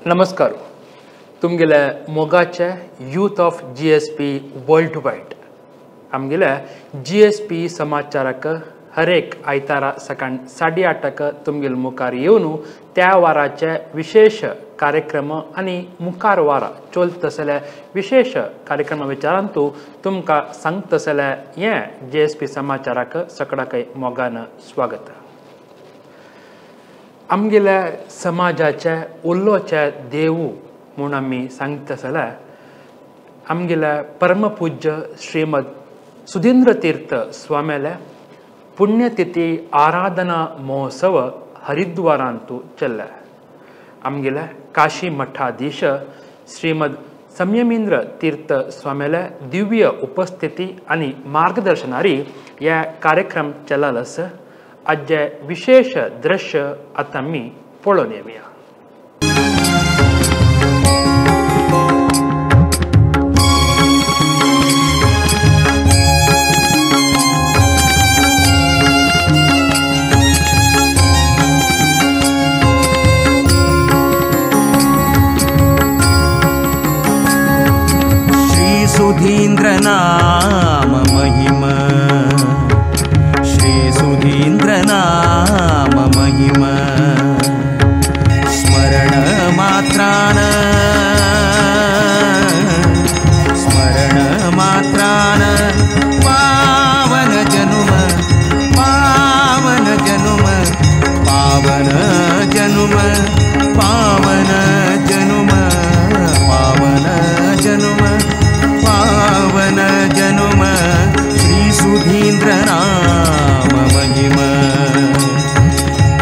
नमस्कार, तुमगेले मोगाचे youth of G S P world wide आमगेले जी एस पी समाचाराक हरेक आयतारा सकाळ 8:30 तुमगेले मुखार येवन त्या वाराचे विशेष कार्यक्रम आनी मुखार वारा चलत आसले विशेष कार्यक्रमा विचारांतू तुमकां सांगत आसले हें जी एस पी समाचाराक सगळ्याकय मोगान स्वागत। आमगेल्या समाजाचे उल्लोचे देवू म्हूण आमी सांगता जाल्यार आमगेल्या परमपूज्य श्रीमद सुधींद्र तीर्थ स्वाम्याल्या पुण्यतिथी आराधना महोत्सव हरिद्वारांतू चल्ला। आमगेल्या काशी मठाधीश श्रीमद संयमींद्र तीर्थ स्वाम्याल्या दिव्य उपस्थिती आनी मार्गदर्शनारी ह्या कार्यक्रम चलल आसा। आजचे विशेष दृश्य आतां आमी पळोवन येवया। श्री सुधींद्र नाम महिमा, श्री सुधींद्र नाम महिमा, स्मरण मात्रान, स्मरण मात्रान पावन जनुम, पावन जनुम, पावन जनुम, पावन जनुम, पावन जनुम, पावन जनुम, श्री सुधींद्र नाम महिमा,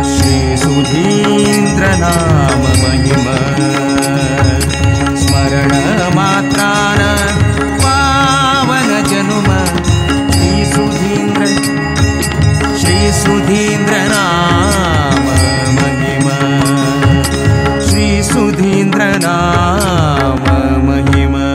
श्री सुधींद्र नाम महिमा, स्मरण मात्रान पावन जनुम, श्री सुधींद्र, श्री सुधींद्र नाम महिमा, श्री सुधींद्र नाम महिमा।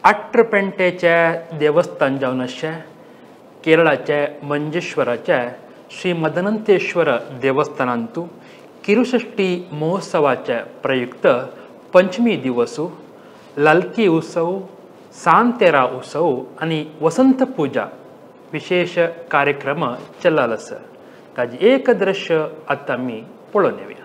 आट्रपेंटेचे देवस्थान जावन आसचें केरळाचे मंजेश्वराचे श्री मदनंतेश्वर देवस्थानांतू किरुषष्टी महोत्सवाचे प्रयुक्त पंचमी दिवस लालकी उत्सव, सांतेरा उत्सव आनी वसंत पूजा विशेष कार्यक्रम चल्लाल आसा. ताजी एक दृश्य आतां आमी पळोवन येवया.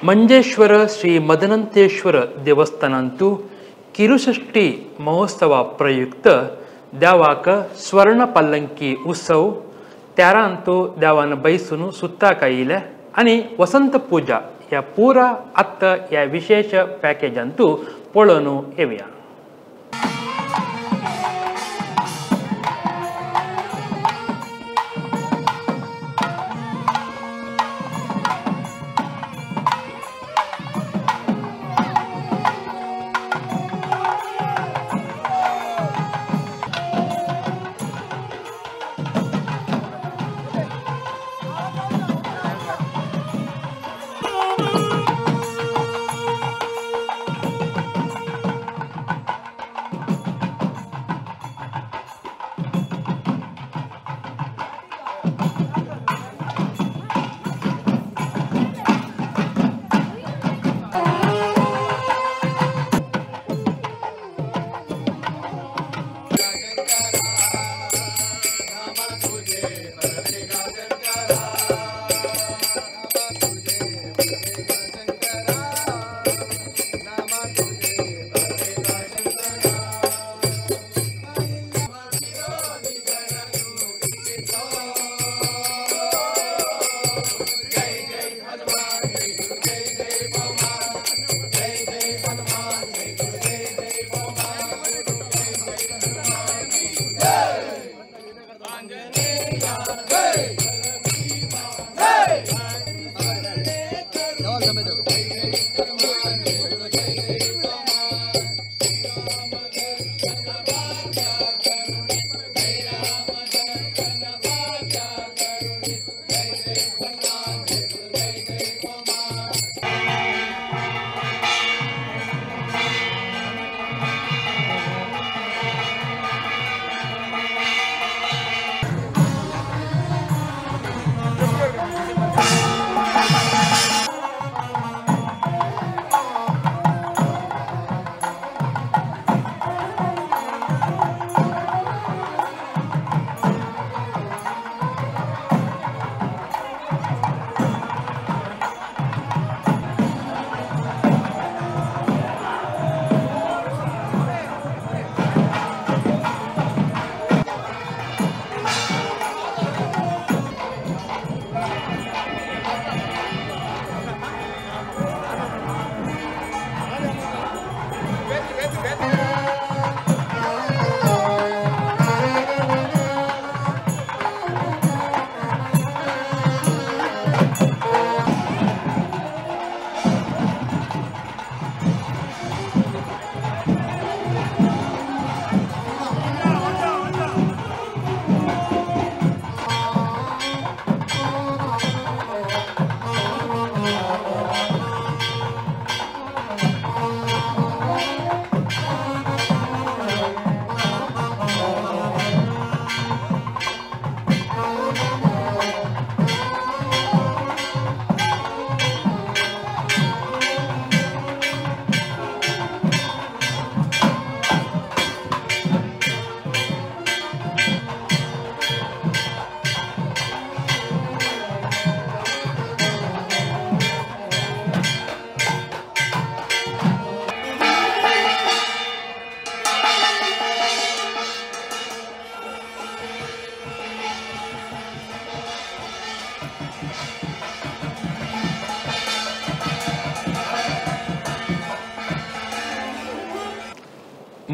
मंजेश्वर श्री मदनंतेश्वर देवस्थानांतु किरुषष्ठी महोत्सवा प्रयुक्त देवाक स्वर्ण पल्लंकी उत्सव त्यारांतु देवान बैसून सुत्ता कायले आनी वसंत पूजा ह्या पुरा आत्त ह्या विशेष पॅकेजांतु पळोवन येवया.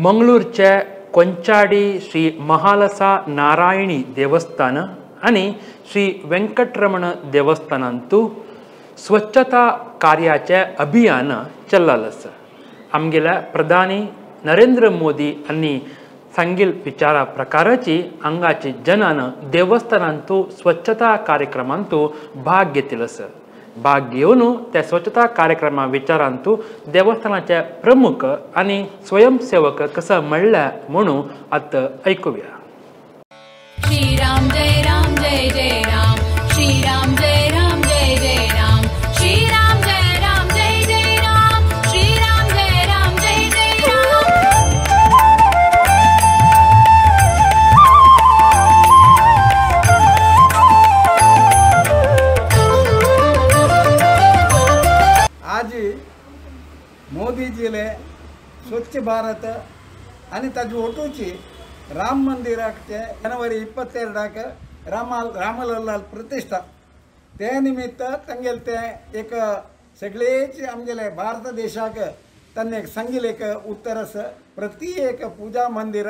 मंगळूरचे कोंचाडी श्री महालसा नारायणी देवस्थान आनी श्री वेंकटरमण देवस्थानांतु स्वच्छता कार्याचे अभियान चल्लाल आसा. आमगेल्या प्रधानी नरेंद्र मोदी आनी सांगील विचारा प्रकाराची हांगाची जनान देवस्थानांतु स्वच्छता कार्यक्रमांतु भाग घेतिल्लो आसा. भाग घेवन त्या स्वच्छता कार्यक्रमा विचारांतु देवस्थानाचे प्रमुख आनी स्वयंसेवक कसं म्हणल्या म्हणून आतां ऐकूया. श्री राम जय राम जय जय राम, श्री राम जय राम जय जय राम, श्री राम जय राम जय जय राम, श्री राम जय राम जय जय राम. मोदीजीले स्वच्छ भारत आनी ताजी ओटूची राम मंदिराचे जनवरी 22 रामलल्लाल प्रतिष्ठा ते निमित्त तांगेले ते एक सगळेच आमगेले भारत देशाक तांणी एक सांगिल्लें एक उत्तर आसा प्रति एक पूजा मंदिर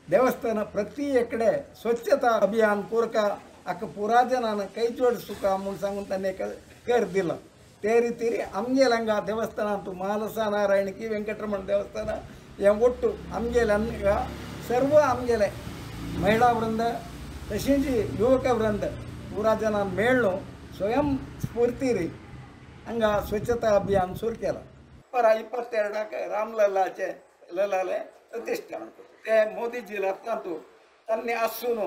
देवस्थान प्रति एकडे स्वच्छता अभियान कोरका आका पुरा जनान कೈ जोडिसुका म्हूण सांगून तांणी एक कर दिला. ते ರೀತಿ आमगेले हांगा देवस्थानांतु मालसा नारायण की वेंकटरमण देवस्थान हे ಒಟ್ಟು आमगेले हांगा सर्व आमगेले महिळा वृंद तशेंच युवक वृंद पुरा जनान मेळ्ळो स्वयं स्फूर्तीरी हांगा स्वच्छता अभियान सुरू केलां. परा 22 रामलल्लाचे ललाले प्रतिष्ठा ते मोदीजी लागतांतु तांणी आसून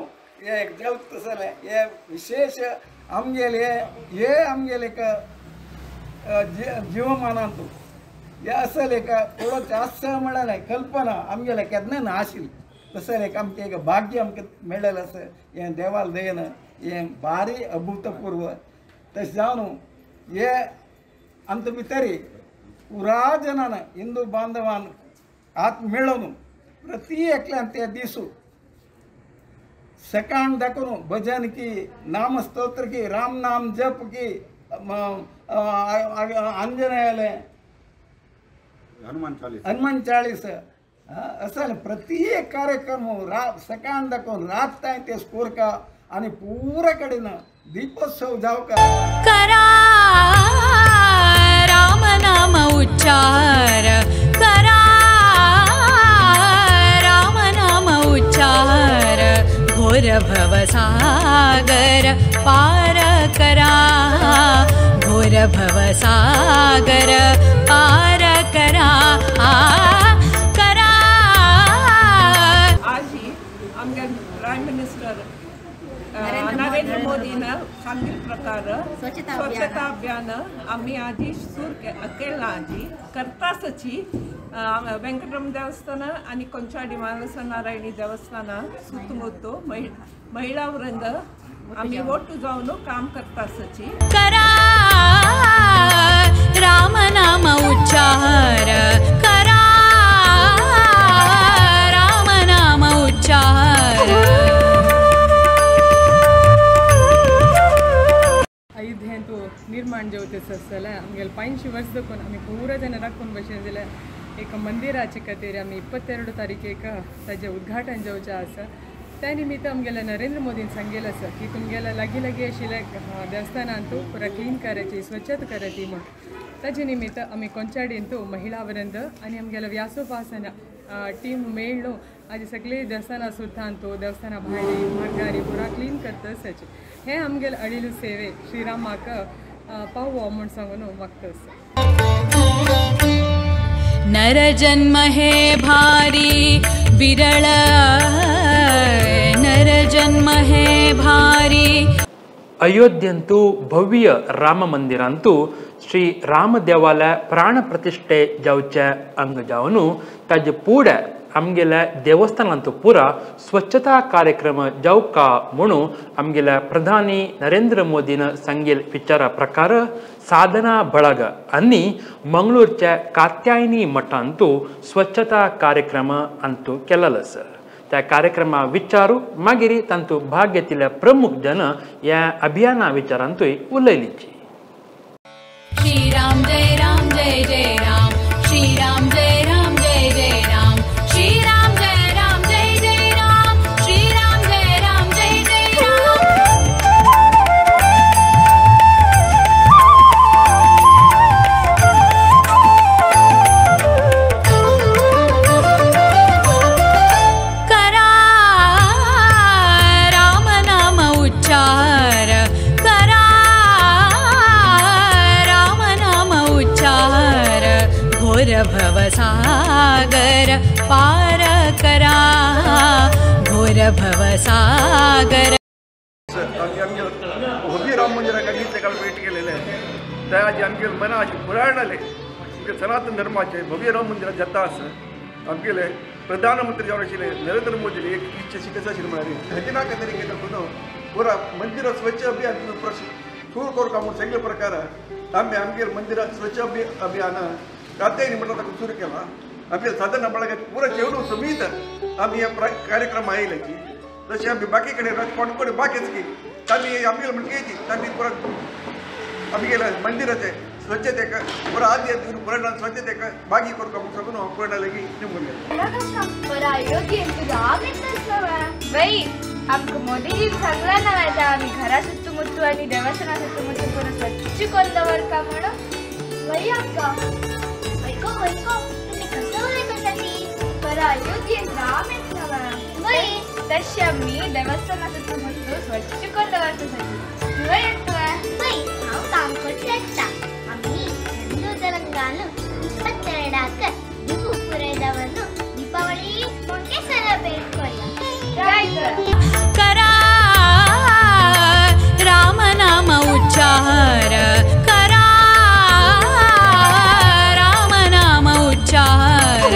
हे एक देवत जालें हे विशेष आमगेले हे आमगेले एक जीवमानांतु हे असल एक पळोवचें आसा म्हणल्यार कल्पना आमगेले केन्ना ना आशिल्ली तसं एक आमचें एक भाग्य आमकां मेळ्ळेलें आसा हें देवाल दयेन हें भारी अभूतपूर्व. तशें जावन हे आमचे भितरी पुरा जनान हिंदू बांधवान हात मेळोवन प्रति एकल्यान ते दिसू सकाळ दाखोवन भजन की नामस्तोत्र की राम नाम जप की आंजनेयाले हनुमान चाळीस असल प्रत्येक कार्यक्रम सकाळ दाखोवन रात तांय ते स्कोरका आनी पुरा कडेन दीपोत्सव जावका. करा राम नाम उच्चार करा राम नाम उच्चार घोर भवसागर पार करा घोर भवसागर पार करा करा. आजी आमगे प्राइम मिनिस्टर नरेंद्र मोदीन सांगिल्ले प्रकार स्वच्छता अभियान आमी आजी सुरू केलां आजी करतासची. वेंकटरमण देवस्थान आनी कोंचाडी मानसा नारायणी देवस्थान सुतमुत्तू महिळा वृंद आमी ಒಟ್ಟು जावन काम करतासची. करा राम नाम उच्चार करा राम नाम उच्चार. अयोध्येंतु निर्माण जावचे आसतलें आमगेले 85 वर्स दाखोवन आमी पुरा जन राखून भशेन जाल्यार एक मंदिराचे खातीर आमी 22 तारखेक ताजें उद्घाटन जावचें आसा. त्या निमित्त आमगेले नरेंद्र मोदीन सांगेलें आसा की तुमगेले लागीं लागीं आशिल्ल्या देवस्थानांतू पुरा क्लीन करायची स्वच्छता करायची म्हूण. ताजे निमित्त आमी कोंचाडींतू महिळा वृंद आनी आमगेले व्यासोपासना टीम मेळ्ळो आज सगळे देवस्थानां सुद्दांतू देवस्थाना भायरी मार्गारी पुरा क्लीन करता. हे आमगेले अडिलू सेवे श्रीरामाक पावो म्हूण सांगून मागता. नर जन्म हे भारी विरळ नर जन्म हे भारी. अयोध्यंतु भव्य राम मंदिरांतु श्री राम देवालय प्राण प्रतिष्ठे जावचे अंग जावन ताजे पुढे आमगेल्या देवस्थानांतु पुरा स्वच्छता कार्यक्रम जावका म्हणून आमगेल्या प्रधानी नरेंद्र मोदीन सांगेल विचारा प्रकार साधना ಬಳಗ आनी मंगळूरच्या कात्यायनी मठांतु स्वच्छता कार्यक्रम अंतु केलेलो आसा. त्या कार्यक्रमा विचारू मागीर तांतु भाग घेतिल्ले प्रमुख जन ह्या अभियाना विचारांतूय उलयलीची. श्री राम जय राम जय जय राम श्री राम जय राम जय जय राम श्री राम जय राम जय जय राम श्री राम जय राम जय जय राम. करा राम नाम उच्चार करा राम नाम उच्चार घोर भवसागर पार करा घोर भवसागर. भव्य राम मंदिराक इतले काळ वेट केलेले त्या आजी आमगे मनाची पुराणाले आमगे सनातन धर्माचे भव्य राम मंदिरात जाता आसा. आमगेले प्रधानमंत्री जावन आशिल्ले नरेंद्र मोदी एक इच्छा कशें आशिल्ली म्हळ्यार हजिना तरेके दाखोवन पुरा मंदिर स्वच्छ अभियान सुरू करूं म्हूण सगळे प्रकार आमी आमगेले मंदिरात स्वच्छ अभियान कात्यायनी म्हटलं ताका सुरू केला आमगे साधना बळगाची पुरा चेडूं समीत आमी हे कार्यक्रम आयल्याची तशें आमी बाकी कडेन कोण बाकीच की तांणी आमगेले म्हणटी तांणी पुरा आमगेले मंदिराचे स्वच्छतेक पुरा आद्य पुराण स्वच्छतेक बाकी करूंक सगळो पुराणा लेगी निमून आमकां मोदीजीन सांगला ना आतां आमी घरा सुत्तुमुत्तू आनी देवस्थाना सुत्तुमुत्तू पुरो स्वच्छ करून दवरका म्हणून. वय अक्का वैको वैको तुम्ही कसं उलयता ती बरं अयोध्येन राम येतला वय तशें आमी देवस्थाना सुत्तुमुत्तू स्वच्छ करून दवरता तुवें येतलो वय हांव काम करूं शकता. आमी हिंदू ತೆಲಂಗಾಣ 22 ದಿವು ಪುರದವನ್ನು ದೀಪಾವಳಿ ಮೊಟ್ಟೆ ಸೆಲೆಬ್ರೇಟ್ करा राम नाम उच्चार करा राम नाम उच्चार.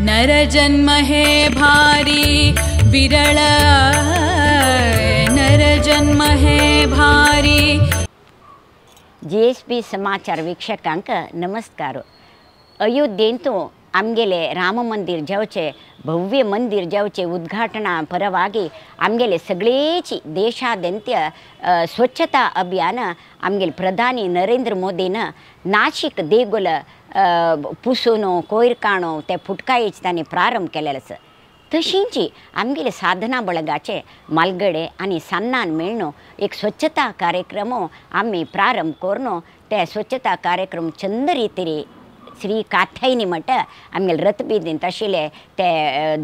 नर जन्म हे भारी विरळ नर जन्म हे भारी. जीएसपी समाचार वीक्षकांक नमस्कार. अयोध्येंतु आमगेले राम मंदिर जावचे भव्य मंदिर जावचे उद्घाटना परವಾಗಿ आमगेले सगळेची देशाद्यंत स्वच्छता अभियान आमगेले प्रधानी नरेंद्र मोदीन नाशिक देगुल पुसून कोयर काणो ते फुटकायेच तांणी प्रारंभ केलेलो आसा. तशींची आमगेले साधना बळगाचे मालगडे आनी सान्नान मेळ्ळो एक स्वच्छता कार्यक्रम आमी प्रारंभ करून ते स्वच्छता कार्यक्रम चंद रितीरी श्री काथायनी मठ आमगेले रथबीदींत आशिल्ले ते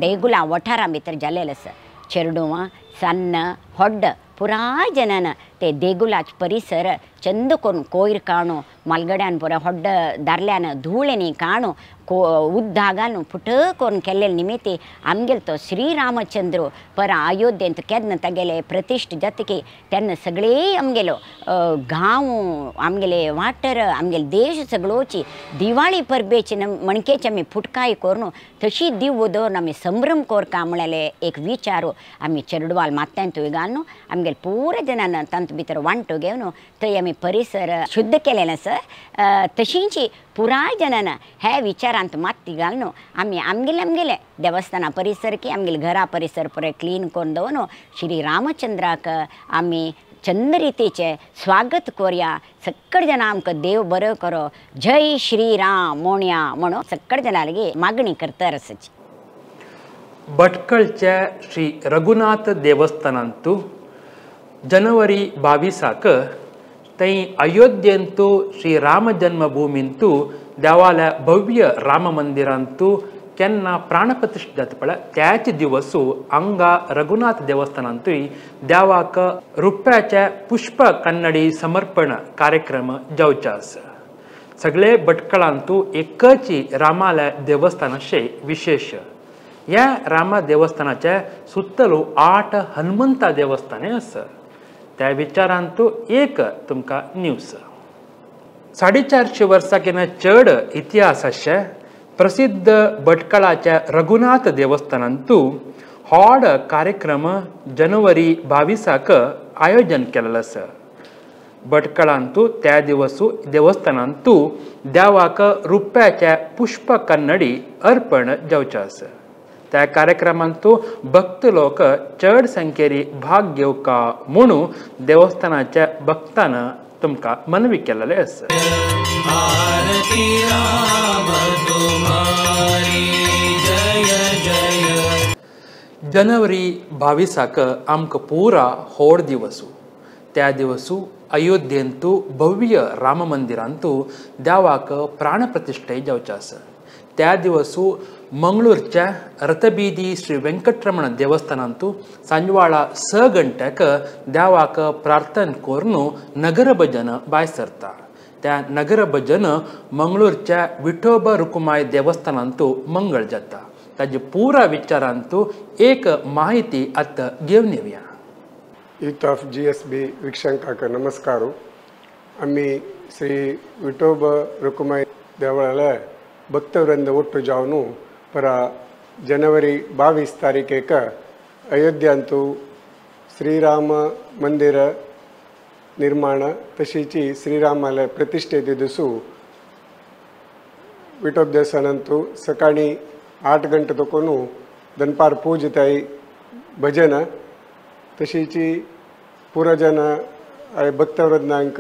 देगुलां वठारां भितर जालेलें आसा. चेरडुवां सान्न होड्ड पुराय जनान ते देगुलाच परिसर चंद करून कोयर काणो मालगड्यान पुरा होड्ड दारल्यान धुळेनी काणो को उद्दागान फुट करून केल्ले निमित्ती आमगेलो तो श्रीरामचंद्र परा अयोध्येंत केन्ना तागेले प्रतिश्ठ जातकी तेन्ना सगळे आमगेलो गांव आमगेले वाठार आमगेले देश सगळोची दिवाळी परबेची मणकेची आमी फुटकाय करून तशी दिवो दवरून आमी संभ्रम कोरका म्हळ्याले एक विचार आमी चेरडवाल मात्यांत घालून आमगेले पुरा जनान तांत भितर वांटो घेवन थंय आमी परिसर शुद्ध केलेलें आसा. तशींची पुराय जनान हे विचारांत माती घालून आमी आमगेले आमगेले देवस्थाना परिसर की आमगेले घरा परिसर पुराय क्लीन करून दवरून श्री रामचंद्राक आमी चंद रितीचें स्वागत करुया. सगळे जाणां आमकां देव बरो करो जय श्रीराम म्हणया म्हणून सगळे जाणां लागीं मागणी करता आसाची. भटकळच्या श्री रघुनाथ देवस्थानांतु जनवरी 22 थंय अयोध्येंतु श्री राम जन्मभूमींतु देवाल्या भव्य राम मंदिरांतु केन्ना प्राणप्रतिष्ठा जाता पळय त्याच दिवसू हांगा रघुनाथ देवस्थानांतूय देवाक रुप्याचे पुष्प कन्नडी समर्पण कार्यक्रम जावचो आसा. सगळे भटकळांतु एकच रामाल्या देवस्थान अशें विशेष. ह्या रामा देवस्थानाचे सुत्तलो 8 हनुमंता देवस्थाने आसा. त्या विचारांतु एक तुमकां न्यूज. 450 वर्सां केन्ना चड इतिहास आशे प्रसिद्ध भटकळाच्या रघुनाथ देवस्थानांतु होड कार्यक्रम जनवरी 22 आयोजन केलेलो आसा. भटकळांतु त्या दिवसू देवस्थानांतु देवाक रुप्याच्या पुष्प कन्नडी अर्पण जावचें आसा. त्या कार्यक्रमांतु भक्त लोक चड संख्येरी भाग घेवका म्हणून देवस्थानाच्या भक्तान तुमकां मनवी केलेलें आसा. जनवरी 22 आमकां पुरा होड दिवसू. त्या दिवसू अयोध्येंतु भव्य राम मंदिरांतु देवाक प्राणप्रतिष्ठा जावचें आसा. त्या दिवसू मंगळूरच्या रथबीदी श्री वेंकटरमण देवस्थानांतु सांजवाळा 6 गंट्याक देवाक प्रार्थना करून नगर भजन भायर सरता. त्या नगर भजन मंगळूरच्या विठोबा रुकुमाय देवस्थानांतु मंगळ जाता. ताजे पुरा विचारांतु एक माहिती आतां घेवन येवया. यूथ ऑफ GSB वीक्षकांक नमस्कार. आमी श्री विठोबा रुकुमाई देवळाला भक्तवृंद ಒಟ್ಟು जावन ಪರ ಜನವರಿ 22 ತಾರೀಖೇಕ अयोध्यांतु श्रीराम मंदिर निर्माण तशीची श्रीरामाले प्रतिष्ठे दिवसू विठोब देवस्थानांतु सकाळी 8 गंटे तकून दनपार पूजताई भजन तशीची पुरजन भक्तवृंदांक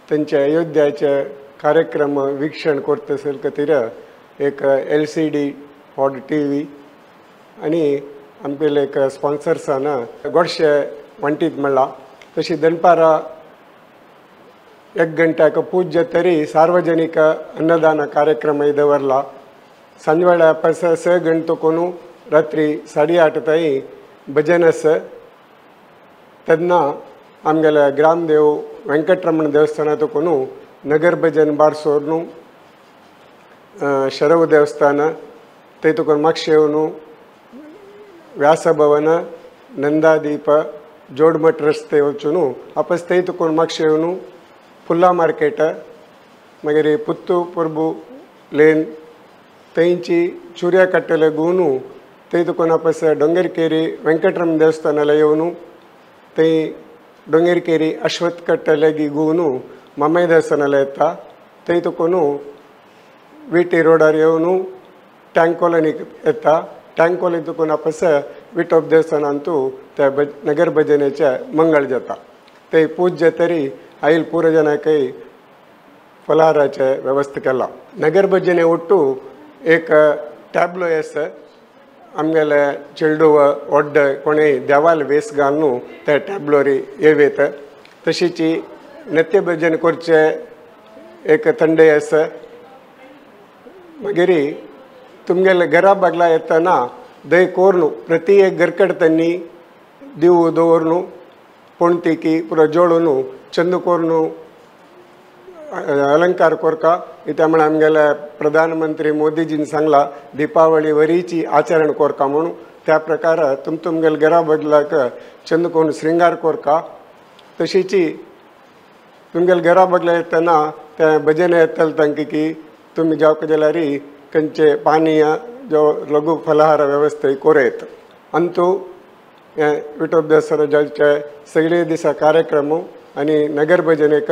तांचे अयोध्याचे कार्यक्रम वीक्षण करता खातीर एक LCD hot TV आनी आमगेले एक स्पॉन्सर्सान गोडशे वांटीत म्हणलां. तशी दनपारा 1 गंट्याक पूज जातरी सार्वजनिक अन्नदान कार्यक्रम दवरला. सांजवेळा पास 6 गंटो कोनू रात्री 8:30 ताई भजन आसा. तेन्ना आमगेले ग्रामदेव वेंकटरमण देवस्थानांत कोनू नगर भजन बारसोरनु शरव देवस्थान थंय तुका मागशे येवन व्यासभवन नंदादीप जोडमठ रस्ते वचून आपस थंय तुका मागशे येवन फुल्ला मार्केट मागीर पुत्तू परबू लेन थंयची चुर्या कट्टेले गुवून थंय तुका आपस डोंगरकेरी वेंकटरमण देवस्थानाला येवन थंय डोंगरकेरी अश्वत्थ कट्टेले गुवून मामाई देवस्थानाला येता. थंय तुका विटी रोडार येवन टँक कॉलनीक येता. टँक कॉलनी तुका आपस विठोब देवस्थानांतू त्या नगर भजनेचे मंगळ जाता. थंय पूज जातरी आयल पुरजनाकय फलाहाराचे व्यवस्था केला. नगर भजने ಒಟ್ಟು एक ट्याब्लो आसा आमगेले चेडूव व्हड कोणेय देवाल वेस घालून त्या ट्याब्लोरी येत. तशीची नृत्य भजन करचे एक थंडे आसा. मागीर तुमगेले घरा बागला येतना दय कोरनू प्रति एक घरकड तन्नी दिव दवरनू पोणतिकी पुरो जोडून चंद कोरनू अलंकार कोरका. त्यामुळे आमगेले प्रधानमंत्री मोदीजीन सांगला दीपावली वरीची आचरण कोरका म्हणून त्या प्रकार तुम तुमगेले घरा बदलाक चंद कोरून श्रृंगार कोरका. तशीची तुमगेले घरा बदला येतना त्या भजन येतले तांकां की तुमी जावक जाल्यार खंयचे पानीय जो लघु फलाहार व्यवस्था कोरयत. अंतू हें विठोब देवस्थान जावचे सगळे दिसा कार्यक्रम आनी नगर भजनेक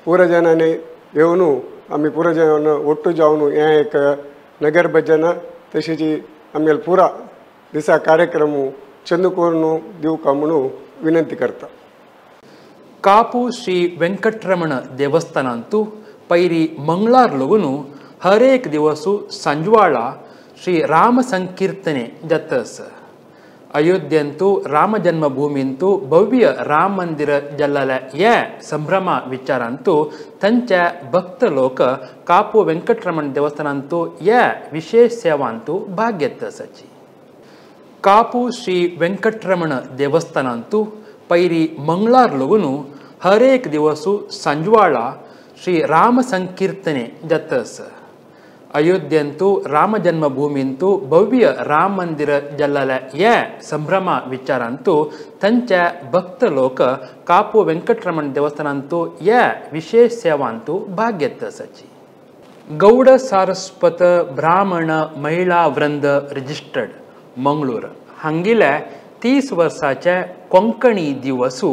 पुरजनांनी येवन आमी पुरजन ಒಟ್ಟು जावन हें एक नगर भजन तशीच आमगेले पुरा दिसा कार्यक्रम चंद कोरून दिवका म्हणून विनंती करता. ಕಾಪು ಶ್ರೀ ವೆಂಕಟರಮಣ ದೇವಸ್ಥಾನಂತೂ ಪೈರಿ ಮಂಗಳಾರ್ಲುಗುನು ಹರೇಕ್ ದಿವಸು ಸಂಜ್ವಾಳ ಶ್ರೀ ರಾಮ ಸಂಕೀರ್ತನೆ ಜತ್ತಸ್. ಅಯೋಧ್ಯಂತೂ ರಾಮ ಜನ್ಮಭೂಮಿಂತೂ ಭವ್ಯ ರಾಮ ಮಂದಿರ ಜಲ್ಲಲ ಯೇ ಸಂಭ್ರಮ ವಿಚಾರಂತೂ ತಂಚ ಭಕ್ತ ಲೋಕ ಕಾಪು ವೆಂಕಟರಮಣ ದೇವಸ್ಥಾನಂತೂ ಯೇ ವಿಶೇಷ ಸೇವಾಂತೂ ಭಾಗ್ಯತ್ತ ಸಚಿ. ಕಾಪು ಶ್ರೀ ವೆಂಕಟರಮಣ ದೇವಸ್ಥಾನಂತೂ ಪೈರಿ ಮಂಗಳಾರ್ಲುಗುನು ಹರೇಕ್ ದಿವಸು ಸಂಜ್ವಾಳ ಶ್ರೀ ರಾಮ ಸಂಕೀರ್ತನೆ ಜತ್ತಸ್. ಅಯೋಧ್ಯಂತೂ ರಾಮ ಜನ್ಮಭೂಮಿಂತೂ ಭವ್ಯ ರಾಮ ಮಂದಿರ ಜಲ್ಲಲ ಯೇ ಸಂಭ್ರಮ ವಿಚಾರಂತೂ ತಂಚ ಭಕ್ತ ಲೋಕ ಕಾಪು ವೆಂಕಟರಮಣ ದೇವಸ್ಥಾನಂತೂ ಯೇ ವಿಶೇಷ ಸೇವಾಂತೂ ಭಾಗ್ಯತ್ತ ಸಚಿ. ಗೌಡ ಸಾರಸ್ವತ ಬ್ರಾಹ್ಮಣ ಮಹಿಳಾ ವೃಂದ ರಿಜಿಸ್ಟರ್ಡ್ मंगळूर हांगिले 30 वर्साचे कोंकणी दिवसू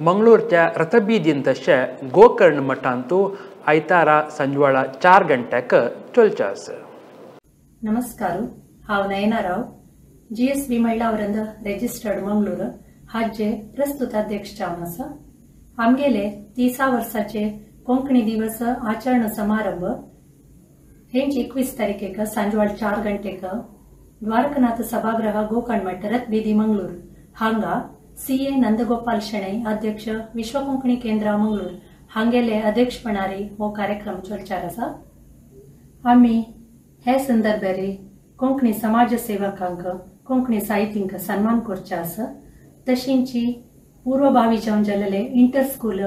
मंगळूरच्या रथबीदीन तशें गोकर्ण मठांतू आयतारा सांजवेळा 4 गंट्याक चलचें आसा. नमस्कार, हांव नयना राव, GSB महिला वृंद रजिस्टर्ड मंगळूर हाजे प्रस्तुत अध्यक्ष जावन आसा. आमगेले 30 वर्साचे कोंकणी दिवस आचरण समारंभ हेंच 21 तारीखेक सांजवाळ 4 गंटेक द्वारकनाथ सभागृह गोकर्ण मठ रथबीदी मंगळूर हांगा CA Nandagopal Shenoi अध्यक्ष विश्व कोंकणी केंद्र मंगळूर हांगेले अध्यक्षपणारी हो कार्यक्रम चलचार आसा. आमी हे संदर्भारी कोंकणी समाज सेवकांक कोंकणी साहित्यिक सन्मान करचे आसा. तशींची पूर्वभावी जावन जाल्ले इंटर स्कूल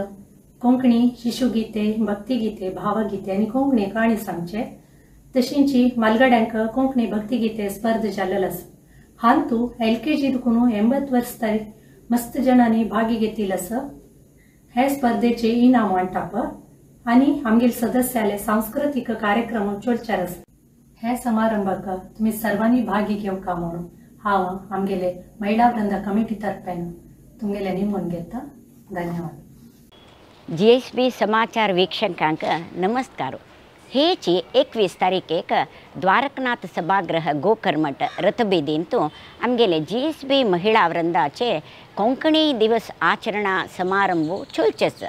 कोंकणी शिशुगीते भक्तिगीते भावगीते आनी कोंकणी काणी सांगचे. तशींची मालगड्यांक कोंकणी भक्तिगीते स्पर्ध जाल्लेलो आसा. हांतू LKG दुखून 80 वर्स मस्त जणांनी भागी घेतील आसा. हे स्पर्धेचे इनाम वांटप आनी आमगेले सदस्याले सांस्कृतिक कार्यक्रम चलचार आसा. हे समारंभाक तुमी सर्वांनी भागी घेवका म्हणून हांव आमगेले महिला वृंद कमिटी तर्फेन तुमगेले निमून घेता. धन्यवाद. जीएसबी समाचार वीक्षकांक नमस्कार. हेची 21 तारीखेक द्वारकनाथ सभागृह गोकर्मठ रथबेदींतू आमगेले जीएसबी महिला वृंदाचे कोंकणी दिवस आचरणा समारंभ चलचेच.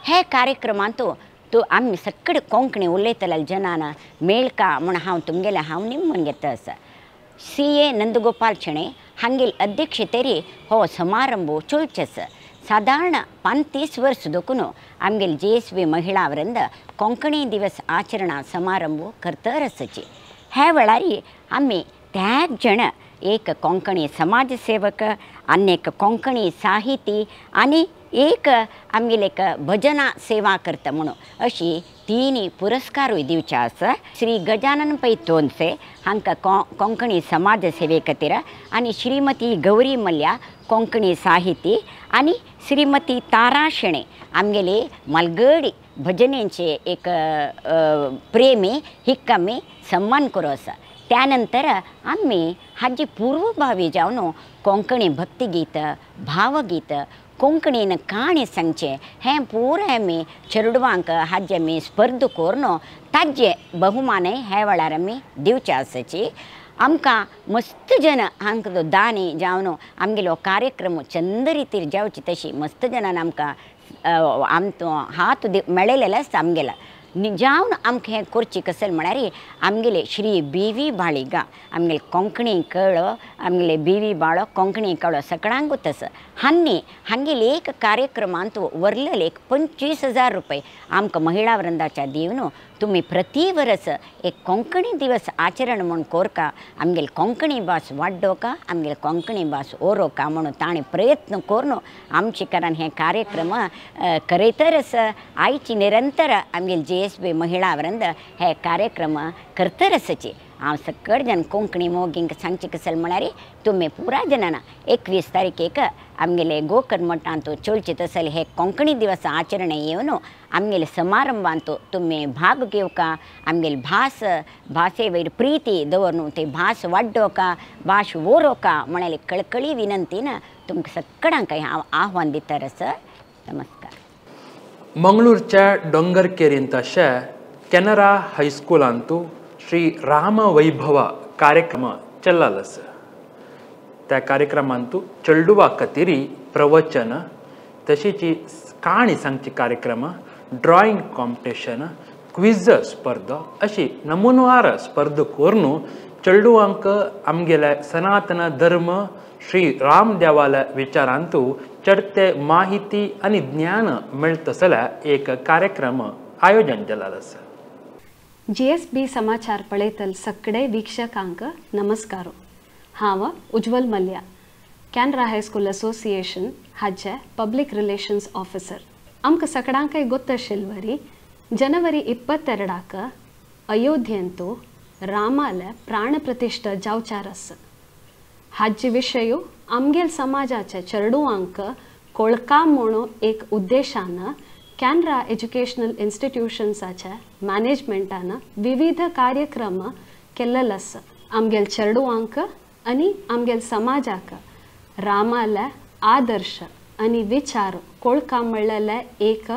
हे कार्यक्रमांतू तूं आमी सगळे कोंकणी उलयतले जनान मेळका म्हूण हांव तुमगेले हांव निमून घेता आसा. CA Nandgopal Shenoy हांगेल अध्यक्षतेरी हो समारंभ चलचेच. सादारण 35 वर्स दोकून आमगेल जीएसबी महिला वृंद कोंकणी दिवस आचरणा समारंभ करतर आसची. ह्या वेळार आमी त्याग जण एक कोंकणी समाजसेवक आनी एक कोंकणी साहिती आनी एक आमगेले एक भजना सेवा करता म्हणून अशी 3 पुरस्कारूय दिवचे आसा. श्री गजानन पै तोनसे हांकां कोंकणी समाज सेवे खातीर आनी श्रीमती गौरी मल्या कोंकणी साहिती आनी श्रीमती तारा शेणे आमगेले मालगडी भजनेचे एक प्रेमी हिका आमी सन्मान करू आसा. त्यानंतर आमी हाजी पूर्वभावी जावन कोंकणी भक्तिगीत भावगीत कोंकणीन काणी सांगचें हें पुराय आमी चेडवांक हाजे आमी स्पर्धा करून ताजे बहुमानय ह्या वेळार आमी दिवचे आसाची. आमकां मस्त जन हांकां दानी जावन आमगेलो कार्यक्रम चंद रितीर जावची तशी मस्त जनान आमकां आमचो हात मेळयलेलो आसता आमगेलो जावन आमकां हें करची कसल म्हळ्यार आमगेले श्री बी व्ही बाळिगा आमगेले कोंकणी कळो आमगेले बी व्ही बाळो कोंकणी कळो सगळ्यांकूच आसा. हांणी हांगेले एक कार्यक्रमांत वरलेले एक 25,000 रुपये आमकां महिला वृंदाच्या दिवन तुमी प्रति वर्स एक कोंकणी दिवस आचरण म्हूण कोरका आमगेले कोंकणी भास वाडोवका आमगेले कोंकणी भास ओरोवका म्हणून ताणें प्रयत्न करून आमचे कारण हे कार्यक्रम करयतरच आयची निरंतर आमगेले जीएसबी महिला वृंद हे कार्यक्रम करतर आसची. हांव सकळ जन कोंकणी मोगींक सांगचे कसल म्हळ्यार तुमी पुरा जनाना 21 तारखेक आमगेले गोकर्मठांत चलचे तसले हे कोंकणी दिवस आचरण येवन आमगेले समारंभांत तुमी भाग घेवका आमगेले भास भाशे वयर प्रिती दवरून ते भास वाडोवका भास वरोवका म्हळ्यार कळकळी विनंतीन तुमकां सगळ्यांक हांव आव्हान दिता आसा. नमस्कार. मंगळूरच्या डोंगरकेरींत अशें केनरा हायस्कुलांतू श्री राम वैभव कार्यक्रम चल्लाल आसा. त्या कार्यक्रमांतू चेडवा खातीर प्रवचन तशीच काणी सांगची कार्यक्रम ड्रॉइंग कॉम्पिटिशन क्विज स्पर्धा अशी नमुनवार स्पर्धा करून चेडवांक आमगेले सनातन धर्म श्री राम देवाल्या विचारांतू चडते माहिती आनी ज्ञान मेळतसल्या एक कार्यक्रम आयोजन केलेलो आसा. जीएसबी समाचार पळयतल सगळे वीक्षकांक नमस्कार. हांव Ujjwal Mallya, Canara high school association हाजे पब्लिक रिलेशन्स ऑफिसर. आमकां सगळ्यांकय गोत्तशिल्वरी जनवरी 22 अयोध्येंतु रामाले प्राणप्रतिष्ठा जावचार आसा. हाजे विशय आमगेल समाजाचे चेडवांक कोळका म्हणून एक उद्देशान कॅनरा एज्युकेशनल इन्स्टिट्यूशन्साच्या मॅनेजमेंटान विविध कार्यक्रम केल्लेले आसा. आमगेल चेडवांक आनी आमगेल समाजाक रामाले आदर्श आनी विचार कोळका म्हणलेले एक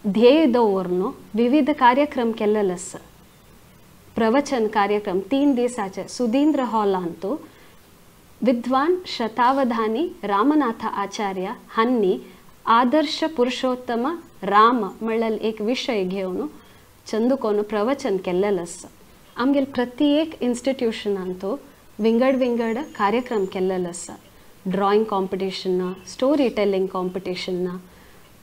ध्येय दवरून विविध कार्यक्रम केल्लेले आसा. प्रवचन कार्यक्रम 3 दिसाचे सुधींद्र हॉलांतू विद्वान शतावधानी रामनाथ आचार्य हांणी आदर्श पुरुषोत्तम राम म्हणलेले एक विशय घेवन चंदुकोन प्रवचन केल्लेलें आसा. आमगेले प्रत्येक इन्स्टिट्यूशनांतू विंगड विंगड कार्यक्रम केल्लेले आसा. Drawing competition, story telling competition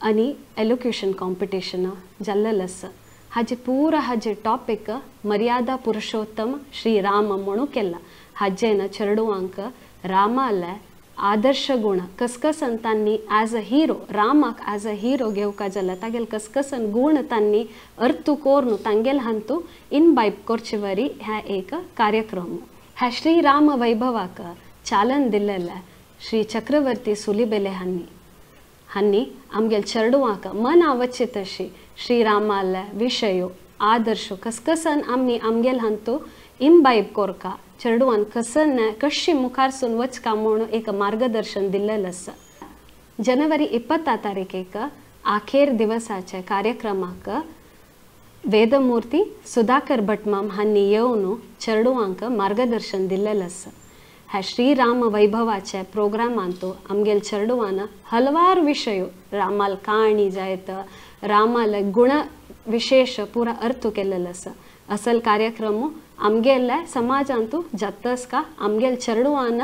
आनी एलोक्युशन कॉम्पिटिशन जाल्लेलें आसा. हाजे पुरा हाजे टॉपिक मर्यादा पुरुषोत्तम श्री राम म्हणून केला. हाजेन चेडवांक रामाले आदर्श गुण कसकसन तांणी ॲज अ हिरो रामाक ॲज अ हिरो घेवका जाल्यार तागेले कसकसन गुण तांणी अर्थ कोरून तांगेले हांतू इनबायब करचे वरी ह्या एक कार्यक्रम. ह्या श्री राम वैभवाक चालन दिल्लेलें श्री चक्रवर्ती सुलिबेले हांणी हांणी आमगेल चेडवांक मन आवडचे तशी श्रीरामाले विशयो आदर्श कसकसन आमी आमगेल हांतू इम्बायब कोरका चेडवान कसन कशी मुखारसून वचका म्हूण एक मार्गदर्शन दिल्लें आसा. जनवरी 20 तारीखेक आखेर दिवसाचे कार्यक्रमाक वेदमूर्ती सुधाकर भटमाम हांणी येवन चेडवांक मार्गदर्शन दिल्लें आसा. ह्या श्रीराम वैभवाचे प्रोग्रामांतू आमगेल चेडवान हलवार विशयो रामाल काणी जायत रामाल गुण विशेष पुरा अर्थ केल्लेलो आसा. असल कार्यक्रम आमगेले समाजांतू जातस का आमगेल चेडवान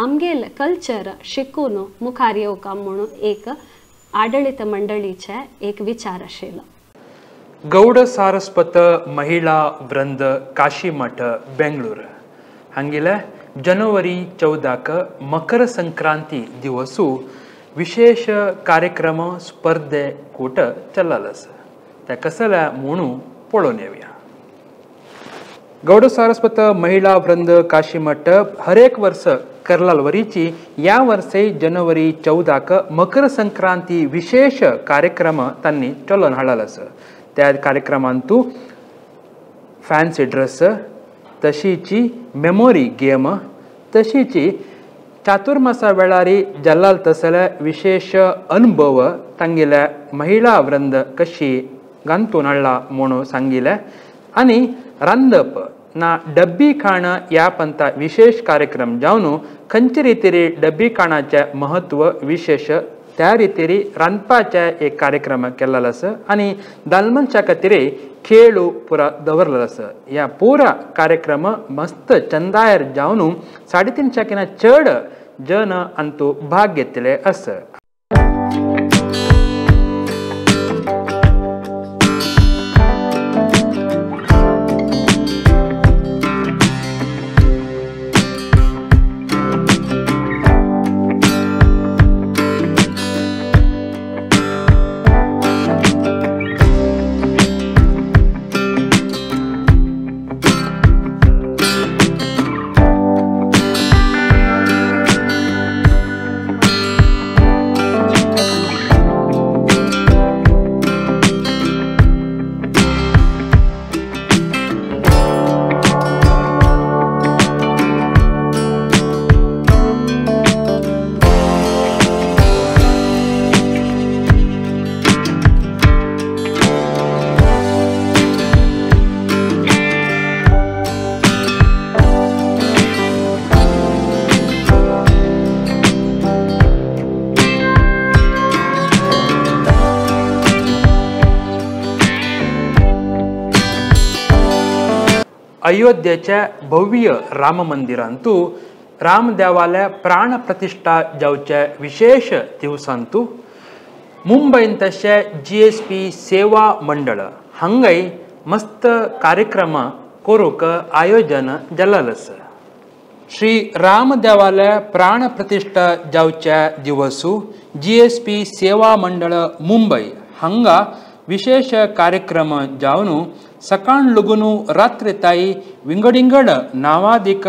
आमगेल कल्चर शिकून मुखार येवका म्हणून एक आडळीत मंडळीचे एक विचार आशिल्लो. गौड सारस्वत महिळा वृंद काशीमठ बेंगळूर हांगेले जनवरी 14 मकर संक्रांती दिवसू विशेष कार्यक्रम स्पर्धे कूट चलल आसा. ते कसले म्हणून पळोवन येवया. गौड सारस्वत महिळा वृंद काशीमठ हरेक वर्स करलाल वरीची ह्या वर्से जनवरी 14 मकर संक्रांती विशेष कार्यक्रम तांणी चलोवन हाडलेलो आसा. त्या कार्यक्रमांतू फॅन्सी ड्रेस तशीची मेमोरी गेम तशीची चातुर्मासा वेळारी जल्लाल तसले विशेष अनुभव तांगेल्या महिळा वृंद कशी गांतून हाडला म्हणून सांगिल्लें आनी रांदप ना डब्बी खाण ह्या पंथा विशेष कार्यक्रम जावन खंयचे रितीरी डब्बी खाणाचें महत्व विशेष त्या रितीरी रांदपाचें एक कार्यक्रम केल्लो आसा आनी दालमनच्या खातीर खेळू पुरा दवरलेलो आसा. ह्या पुरा कार्यक्रम मस्त चंदायर जावन 350 किना चड जन अंतू भाग घेतले आसा. अयोध्येच्या भव्य राम मंदिरांतू रामदेवाल्या प्राण प्रतिष्ठा जावच्या विशेष दिवसांतू मुंबयन तशें GSP सेवा मंडळ हांगाय मस्त कार्यक्रम करूंक आयोजन जाल्लें आसा. श्री रामदेवाल्या प्राण प्रतिष्ठा जावच्या दिवसू GSP सेवा मंडळ मुंबय हांगा विशेष कार्यक्रम जावन सकाळ लगून रात्री ताई विंगडिंगड नावादीक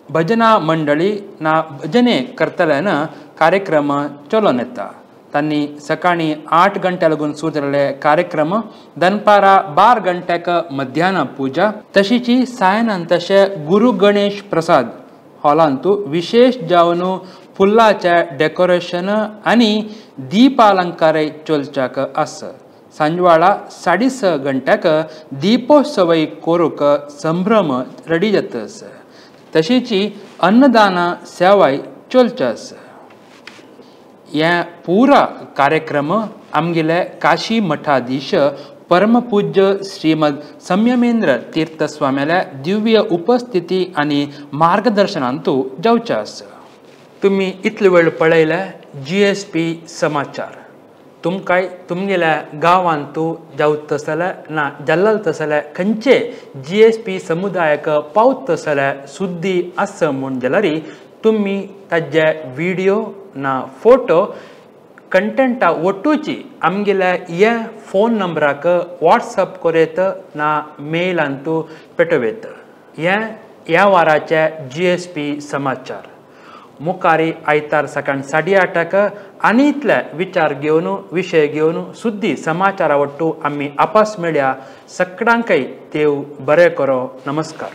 भजना मंडळी ना भजने करतल्यान कार्यक्रम चलोवन येता. तांणी सकाळी 8 गंट्या लागून सुरू जाल्ले कार्यक्रम दनपारा 12 गंट्याक मध्यान पूजा तशीची सायनान तशें गुरू गणेश प्रसाद हॉलांतू विशेष जावन फुलाचे डेकोरेशन आनी दीपालंकार चलच्याक आसा. सांजवाळा 6:30 गंट्याक दीपोत्सवय करूंक संभ्रम रेडी जाता आसा. तशीची अन्नदान सेवाय चलचे आसा. हे पुरा कार्यक्रम आमगेले काशी मठाधीश परमपूज्य श्रीमद संयमेंद्र तीर्थ स्वाम्याल्या दिव्य उपस्थिती आनी मार्गदर्शनांतू जावचें आसा. तुमी इतलो वेळ पळयले GSP समाचार. तुमकांय तुमगेल्या गांवांतू जावत तसले ना जाल्ले तसले खंयचे GSP समुदायाक पावत तसले सुद्दी आसा म्हूण जाल्यार तुमी ताजे व्हिडियो ना फोटो कंटेंटा ओटूची आमगेल्या ह्या फोन नंबराक वॉट्सअप करूं ना मेलांतू पेटोवं. हें ह्या वाराचे GSP समाचार. मुखारी आयतार सकाळ 8:30 आनी इतले विचार घेवन विशय घेवन सुद्दी समाचारा वट्टू आमी आपस मेळया. सगळ्यांकय देव बरें करो. नमस्कार.